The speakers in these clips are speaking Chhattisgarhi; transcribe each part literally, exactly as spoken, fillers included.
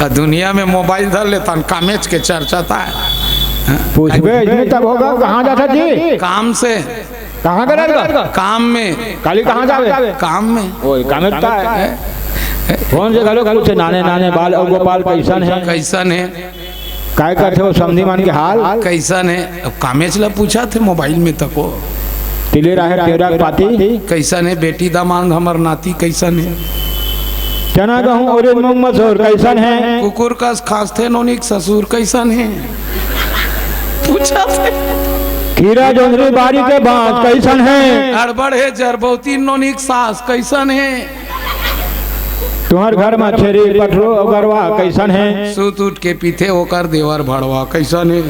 दुनिया में मोबाइल धर लेता, कामेच के चर्चा था। पूछबे इसमें तब होगा, कहाँ जाता जी? काम से। कहाँ का रहेगा? काम में। काली कहाँ जावे? काम में। ओए, कामेच का है। फोन से घलो पूछे, नाने नाने बाल अउ गोपाल कैसन है? कैसन है? काय करथे वो समधी मन के हाल? कैसन है? अब कामेच ला पूछा थे मोबाइल में तको। तिली राहेर केरा के पाती। कैसन है बेटी दामांद हमर नाती कैसन है? चना गहूं उरिद मूंग मसूर कैसन है? कुकुर कस खांसथे नोनिक ससुर कैसन है? पूछा थे। खीरा जोंधरी बारी के बांस कैसन है? अड़बड़ है जरबौती नोनिक सास कैसन है? तुहर घर म छेरी पठरू अउ गरवा कैसन है? सूत उठ के पीथे ओकर देवर भड़वा कैसन है?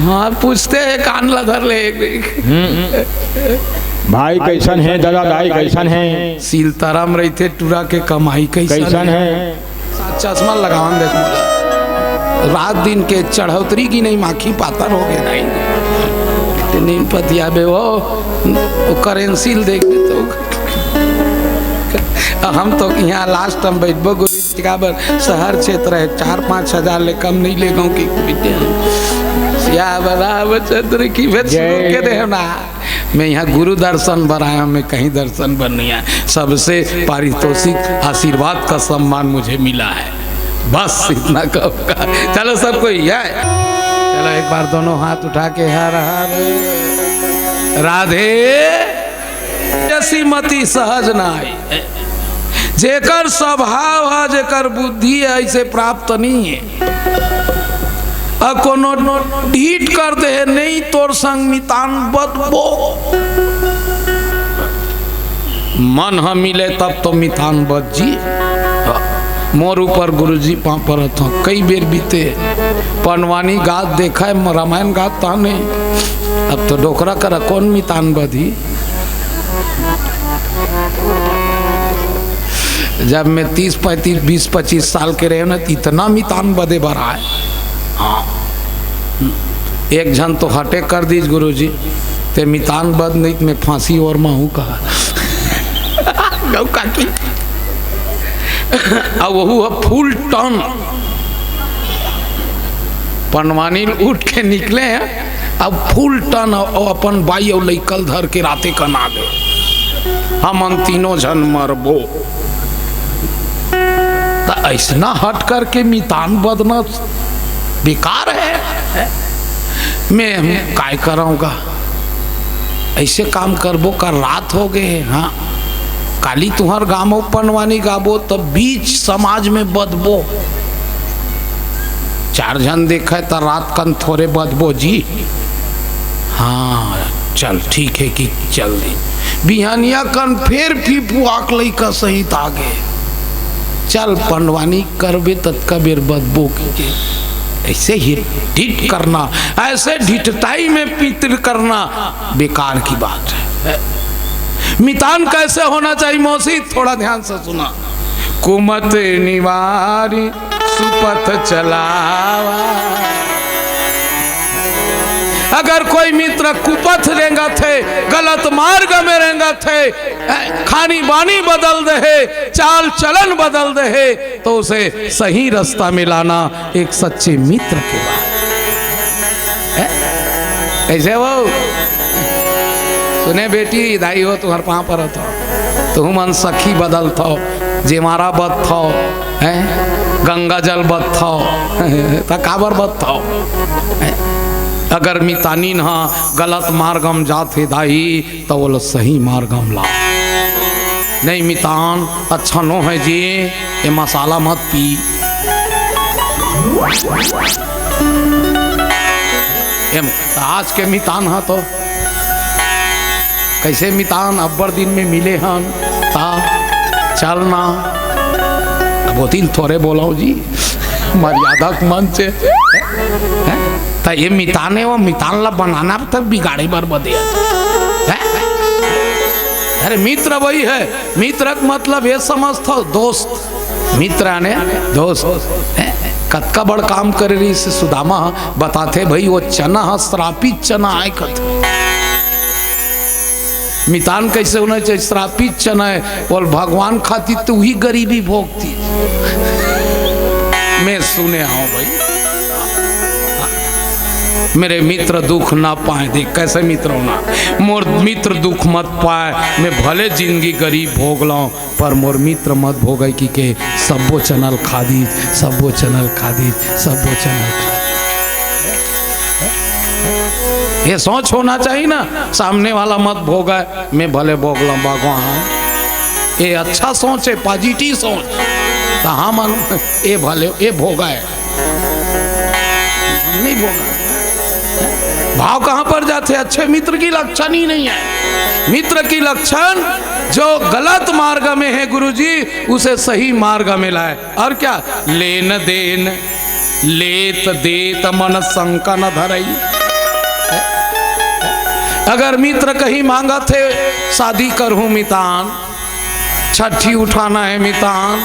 हाँ, पूछते हैं कान ला धर ले एक, एक। भाई कैसन है? दादा दाई कैसन है? सील तरम रहिथे टूरा के कमाई कैसन कैसन है? है? चश्मा लगावन देख मोला। रात दिन के चढ़ौतरी की नहीं माखी पातर हो गए नहीं। ते नहीं पतिया बे वो, वो करेंसी ल देख दे तो। हम तो यहाँ लास्ट टाइम बैठबो गुरु जी, काबर शहर क्षेत्र है, चार पाँच हजार ले कम नहीं ले गाँव की। या बराबर चंद्र की भेद शुरू जय। के देना। मैं यहाँ गुरु दर्शन बर आया हूँ, मैं कहीं दर्शन बर नहीं आया। सबसे पारितोषिक आशीर्वाद का सम्मान मुझे मिला है, बस इतना कहूँगा। चलो सब कोई है, चलो एक बार दोनों हाथ उठा के हर हर राधे। जैसी मति सहज ना आई, जेकर स्वभाव है, जेकर बुद्धि है, ऐसे प्राप्त नहीं है। अउ कोनो ढीठ कर दे हे, "नहीं तोर संग मितान बदबो।" मन ह मिले तब तो मितान बद जी। मोर ऊपर गुरुजी पाँव परत हूँ, कई बेर बीते। पंडवानी गात देखा है, रामायण गात ताने। अब तो डोकरा करा कौन मितान बदी? जब मैं तीस पैंतीस, बीस पच्चीस साल के रहे ना, तो इतना मितान बदे बर आए। हाँ, एक झन तो हटे कर दीज गुरुजी, ते मितान बद नहीं तो मैं फांसी और माहू कहा। गौ काकी। अब वहू ह फुल टन। पंडवानी उठ के निकले हैं, अब फुल टन अउ अपन बाई अउ लइकल धर के राते कना दे, हमन तीनों झन मरबो। त ऐसना हट करके मितान बदना बेकार है, है? मैं काय कराऊंगा? ऐसे काम करबो का रात हो गए है, हाँ? काली तुहर गाँव पंडवानी गाबो, तब बीच समाज में बदबो। चार झन देखे त रात कन थोरे बदबो जी। हाँ, चल, ठीक है कि चल दी। बिहानिया कन फेर फीफू आक लइका सहित आगे। चल, पंडवानी करबे ततका बेर बदबो की के। ऐसे ही ढिठ करना, ऐसे ढिठताई में पितर करना बेकार की बात है। मितान कैसे होना चाहिए मौसी, थोड़ा ध्यान से सुना। कुमत निवारी सुपथ चलावा। अगर कोई मित्र कुपथ रेंगत हे, गलत मार्ग में रेंगत हे, खानी बानी बदल दे हे, चाल चलन बदल दे हे, तो उसे सही रास्ता में लाना एक सच्चे मित्र के बात है। कैसे हो? सुने बेटी, दाई हो, तुम्हारे पाँव परत हूँ। तुहू मन सखी बदलथव, जेमारा बदथव, हैं? गंगा जल बदथव, त काबर बदथव? हैं? अगर मितानिन ह गलत मार्ग म जात हे दाई, त ओला सही मार्ग म ला। नहीं मितान, अच्छा नो है जी, ये मसाला मत पी। ये आज के मितान ह तो कैसे मितान अब्बड़ दिन में मिले हन, ता चल ना। अब ओतिन थोरे बोलाओ जी, मर्यादा के मन से। हैं? ता ये मितान हे, वो मितान ला बनाना तक बिगाड़े बर बदे। हैं? अरे मित्र वही है, मित्र के मतलब ये समझ थो दोस्त, मित्र आने दोस्त। हैं? कतका बड़ काम करे रहिस सुदामा, बताथे भाई वो चना ह श्रापित चना आय कथे। मितान कैसे होना चाहिए? श्रापित चना है, बोल भगवान खातिर तो वही गरीबी भोगती। मैं सुने हंव भाई, मेरे मित्र दुख ना पाए। देख, कैसे मित्र होना, मोर मित्र दुख मत पाए, मैं भले जिंदगी गरीब भोग लंव, पर मोर मित्र मत भोगय कि के सब्बो चैनल खा दीस, सब्बो चैनल खा दीस, सब्बो चैनल खा दीस। ये सोच होना चाहिए ना, सामने वाला मत भोगय, मैं भले भोग लंव भगवान। ये अच्छा सोच है, पॉजिटिव सोच। तो हम ए भले, ए भोगय, नहीं भोगय। भाव कहां पर जाथे? अच्छे मित्र की लक्षण ही नहीं है। मित्र की लक्षण जो गलत मार्ग में है गुरुजी, उसे सही मार्ग में लाए। और क्या? लेन देन लेत देत मन शंका न धरई। अगर मित्र कहीं मांगत हे, शादी करहूं मितान, छठी उठाना है मितान,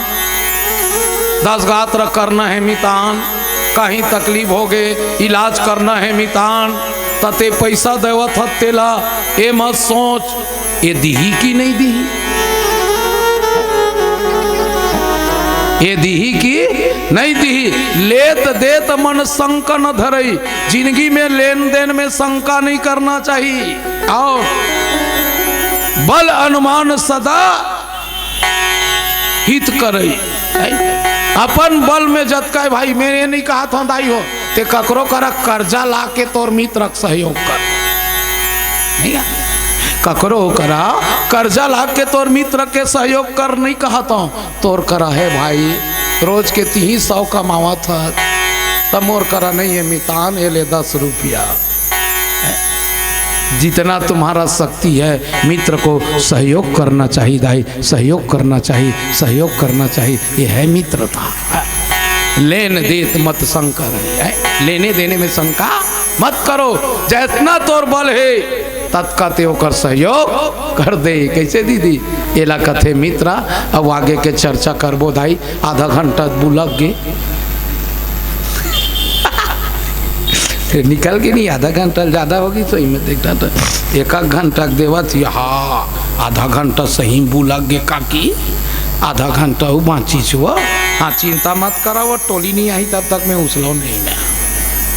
दस गात्र करना है मितान, कहीं तकलीफ होगे, इलाज करना है मितान, त ते पैसा देवत हस तेला, ए मत सोच, ए दिही कि नहीं दिही? ए दिही कि नहीं दिही? लेत देत मन शंका न धरई। जिंदगी में लेन देन में शंका नहीं करना चाहिए। और बल अनुमान सदा हित करई। अपन बल में जतका हे भाई, मैं ये नहीं कहत हंव दाई हो, ते ककरो करा कर्जा ला के तोर मित्र के सहयोग कर। नहीं है? ककरो करा कर्जा ला के तोर मित्र के सहयोग कर नहीं कहत हंव। तोर करा हे भाई, रोज के तिही सौ कमावत हस, त मोर करा नहीं है मितान, ए ले दस रुपया। जितना तुम्हारा शक्ति है, मित्र को सहयोग करना चाहिए दाई, सहयोग करना चाहिए, सहयोग करना चाहिए। ये है मित्रता। लेन देत मत शंका रहे, है? लेने देने में शंका मत करो। जतना तोर बल हे, ततका ते ओकर सहयोग कर दे। कैसे दीदी? एला कथे मित्र। अब आगे के चर्चा करबो दाई, आधा घंटा बुलक गे। फिर निकल गे नहीं, आधा घंटा ज्यादा होगे सही में, देखना तो एक आध घंटा के देवत ही, हाँ, आधा घंटा सही बुलक गे काकी, आधा घंटा वो बाँची छुआ। हाँ, चिंता मत करा, वो टोली नहीं आई तब तक मैं उसलो नहीं मैं।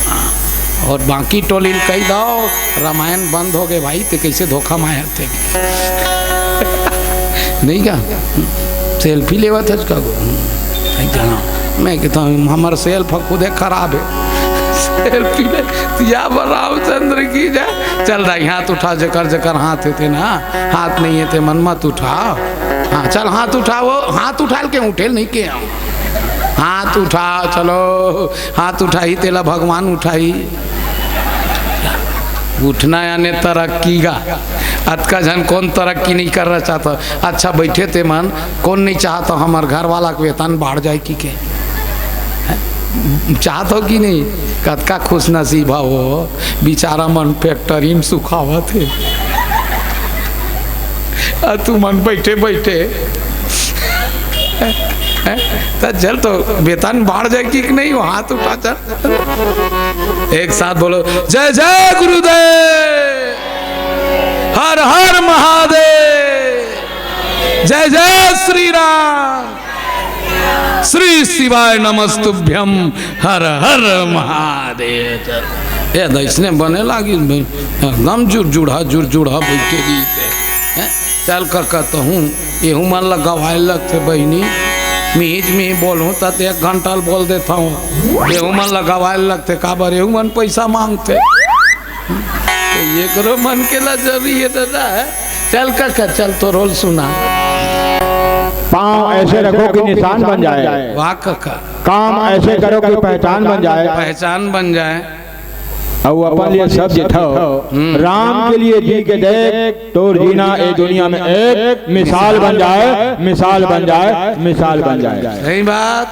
हाँ, और बाकी टोली ल कही दो, रामायण बंद होगे भाई, ते कैसे धोखा मार थे। नहीं का? सेल्फी लेवत हस का गो? नहीं जाना। मैं कहता हूँ, हमर सेल्फ खुदे खराब है। सेल्फी ले, या बर रामचंद्र की जय। चल दाई, हाथ उठा, जेकर जेकर हाथ हे ते ना, हाथ नहीं हे ते मन मत उठा। हाँ, चल हाथ उठा, वो हाथ उठा के उठे नहीं के हम। हाथ उठा, चलो, हाथ उठाई, तेला भगवान उठाई। उठना याने तरक्की का। अतका झन कोन तरक्की नहीं करना चाहता? अच्छा, बैठे ते मन, कोन नहीं चाहता हमर घर वाला के वेतन बाढ़ जाए कि के? चाहत हो कि नहीं? कतका खुश नसीब हो, बेचारा मन फैक्ट्री में सुखावत हे। आ तू मन बैठे बैठे, हैं? त चल तो वेतन बाढ़ जाए कि नहीं? वो हाथ उठा, चल। एक साथ बोलो, जय जय गुरुदेव, हर हर महादेव, जय जय श्री राम, श्री शिवाय नमस्तुभ्यम, हर हर महादेव। चल, ये तो इसने बने लागी भाई, एकदम जुड़ जुड़ा, जुड़ जुड़ा बैठे दी थे। हैं? चल का कहता हूँ, एहू मन ला गवाए लगथे बहिनी। मिहिच मिही बोलहूँ त एक घंटा ल बोल देता हूँ। एहू मन ला गवाए लगथे, काबर एहू मन पैसा मांगथे। तो ये करो, मन के ला जरूरी है दादा, है? चल काका, चल तो रोल सुना। पाँव ऐसे रखो कि निशान बन जाए। वाह काका। काम ऐसे करो कि पहचान बन जाए। पहचान बन जाए। अउ अपन लिए सब जीथव। राम के लिए जी के देख, तोर जीना ए दुनिया में एक मिसाल बन जाए, मिसाल बन जाए, मिसाल बन जाए। सही बात।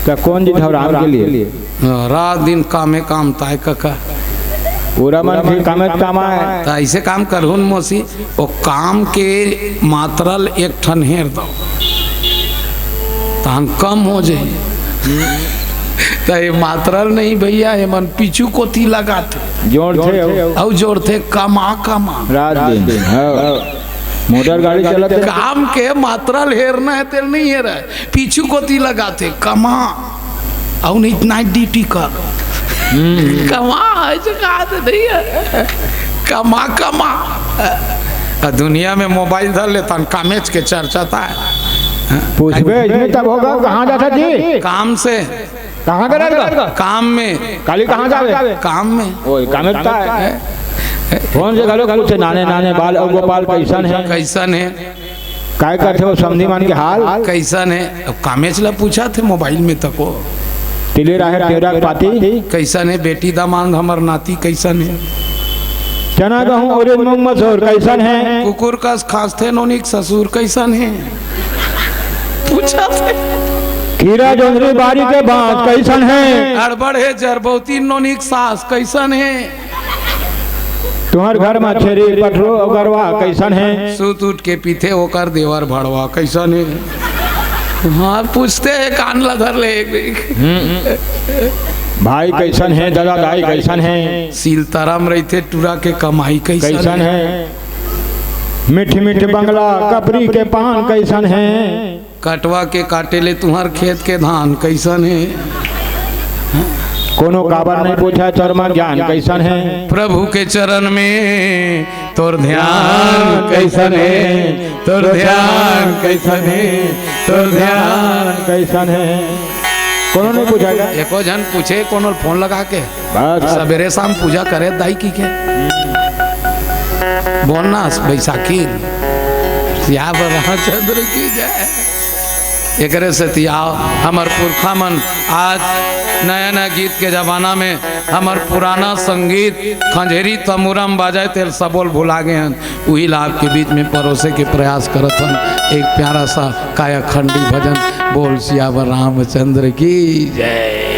त कोन जीथव राम के लिए? हाँ, रात दिन कामे काम ताय काका। पूरा मन फिर कामे काम आए। त ऐसे काम करहु न मौसी, वो काम के मात्रा ल एक ठन हेर दो, तहन कम हो जाई। त ये मात्रा ल नहीं भैया, ये मन पीछू कोती लगाथे। जोड़थे अउ। अउ जोड़थे कमा कमा। रात दिन। हाँ। मोटर गाड़ी चलत हे। काम के मात्रा ल हेरना हे, तेल नहीं हेरय। पीछू कोती लगाथे, कमा, अउ नहीं, नाइट ड्यूटी कर। कमा, ऐसे कहा तो नहीं है। कमा, कमा। अ, दुनिया में मोबाइल धर लेथन, कामेच के चर्चा ताय। पूछबे, इसमें तब होगा, कहाँ जाथा जी? काम से। कहाँ का रहता? काम में। काली कहाँ जावे? काम में। ओए, कामे बता है। फोन से घलो पूछे, नाने, नाने बाल अउ गोपाल कैसन है? कैसन है? काय करथे वो समधी मन के हाल? कैसन है? अब कामेच ला पूछा थे मोबाइल में तको। तिली राहेर तिवरा के पाती। कैसन है बेटी दामांद हमर नाती कैसन है? चना गहूं उरिद मूंग मसूर कैसन है? कुकुर कस खांसथे नोनिक ससुर कैसन है? पूछा थे। खीरा जोंधरी बारी के बांस कैसन है? अड़बड़ है जरबौती नोनिक सास कैसन है? तुहर घर म छेरी पठरू अउ गरवा कैसन है? सूत उठ के पीथे ओकर देवर भड़वा कैसन है? हाँ, पूछते हैं, कान ला धर ले एक, एक। भाई कैसन है? दादा दाई कैसन है? सील तरम रहिथे टूरा के कमाई कैसन कैसन है? है? मीठ मीठ बंगला कपरी के पान कैसन है? कटवा के काटे ले तुहर खेत के धान कैसन है? कोनो काबर नहीं पूछा, चरमा ज्ञान कैसन है? प्रभु के चरण में तोर ध्यान कैसन है? तोर ध्यान कैसन है? तोर ध्यान कैसन है? कोनो नहीं पूछा का? एको झन पूछे कोनो फोन लगा के। बस। सबेरे शाम पूजा करे दाई की के। बोलना बैसाखी। सियावर रामचंद्र की जय। एकरे से तियाव हमर पुरखा मन आज नया नया गीत के जमाना में हमर पुराना संगीत खंजेरी तमुरम बाजे तेल सबोल भुला गए हैं। उही ला आपके बीच में परोसे के प्रयास करत हन एक प्यारा सा कायाखंडी भजन। बोल सियावर रामचंद्र की जय।